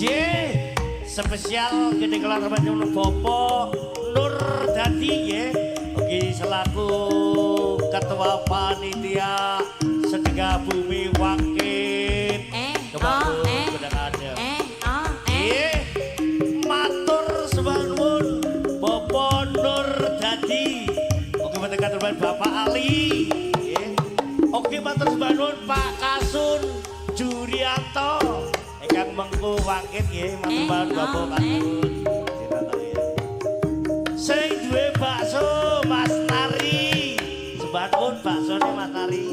J spesial gede kelar panjenengan Bapak Nur Dadi nggih. Ugi selaku ketua panitia Sedekah Bumi Wangkit. Oh, eh. Ada. Oh, eh. Nggih. Matur sembah nuwun Bapak Nur Dadi. Oke mentekan Bapak Ali. Nggih. Oke matur sembah nuwun Pak Kasun Jurianto. Ingkang mengku wangkit nggih, matur nuwun Bapak Kasun. Sing duwe bakso Mas Nari. Sembah nuwun baksone Mas Nari.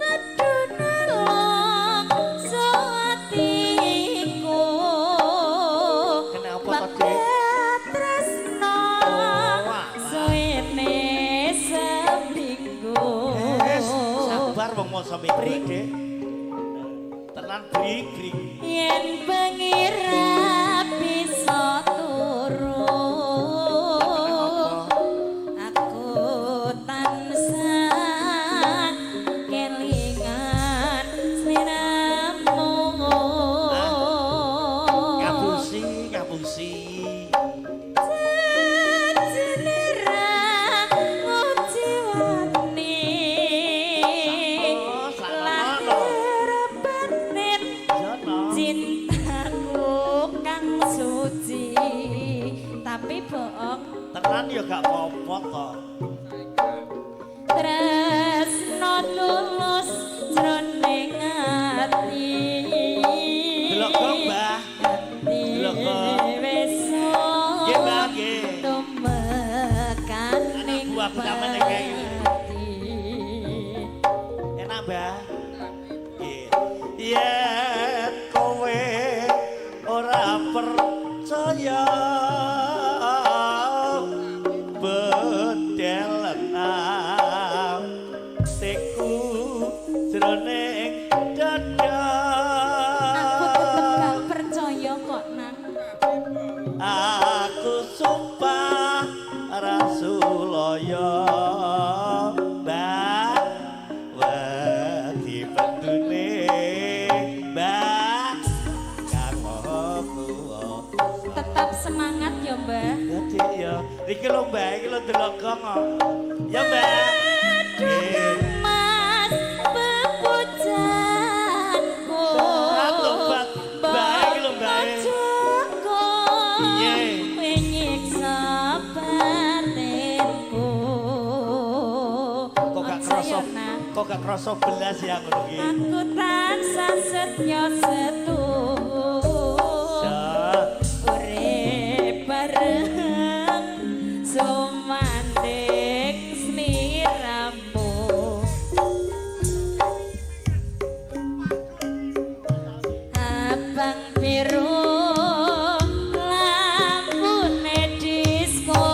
Aduh nelongso atiku. Kenapa to, Dik? Tresno Oh, alah. Suwene seminggu. Wes, sabar wong masa minggu, Dik. Tenan brik brik. Yen bengi ra bisa turu, aku tansah kelingan sliramu. Ngapusi, ngapusi. Janjine ra ngujiwani. Oh, sakno. Lahir batin Jono. Cintaku kang suci, tapi bohong. Tenan ya gak apa-apa to. Tresno tulus jroning ati. Delok kok, Mbah. Delok kok. Wis Nggih, Mbah, nggih. Tumekaning Anak buah sampean kae. pati. Enak, Mbah. Nggih. Yen kowe ora percaya bedelen atiku jroning dada. Aku tetep gak percaya kok, Nang. Aku sumpah Rasulullah, Mbah, wedi pendune Mbah Kang Maha Kuwasa. Tetap semangat ya, Mbah. Ya, Dik, ya. Iki lho, Mbah, iki lho delok gong kok. Ya, Mbah. Aduh, Mas pepujanku. Tobat, Mbah, iki lho, Mbah. Bojoku Piye? Nyiksa batinku. Kok gak Aja krasa ya, Nang. Kok gak krasa belas ya ngono iki. Aku tansah setya setuhu. Ya. Urip bareng sumandhing sliramu. Abang biru lampune disko.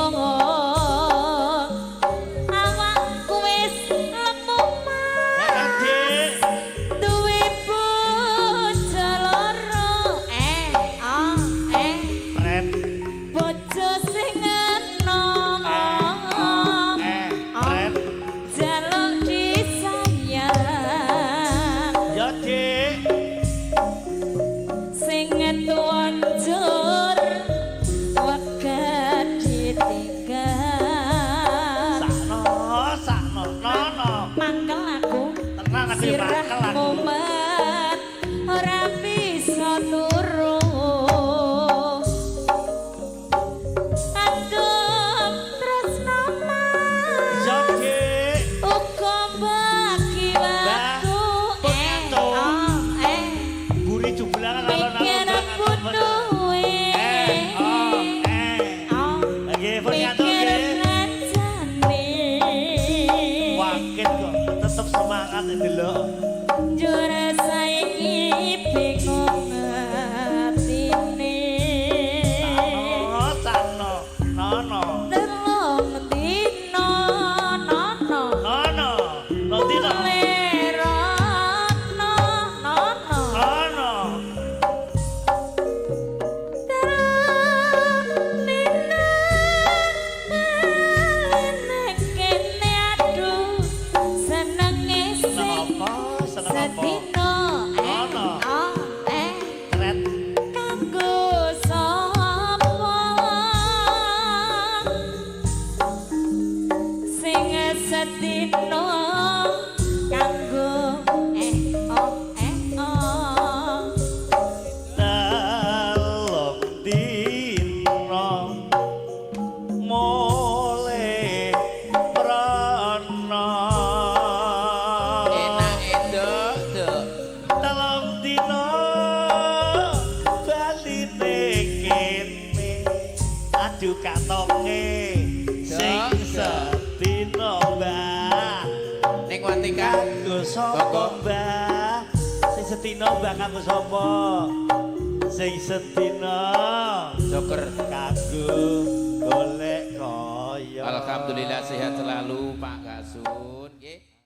Awakku wis lemu, Mas. Dik. Duwe bojo loro. Adu katoke sing sedina, Mbah. Ning Watika. Kanggo sapa, Monggo. Mbah? Sing sedina, Mbah, kanggo sapa? Sing sedina Joker. kanggo golek kaya. Alhamdulillah sehat selalu, Pak Kasun, nggih.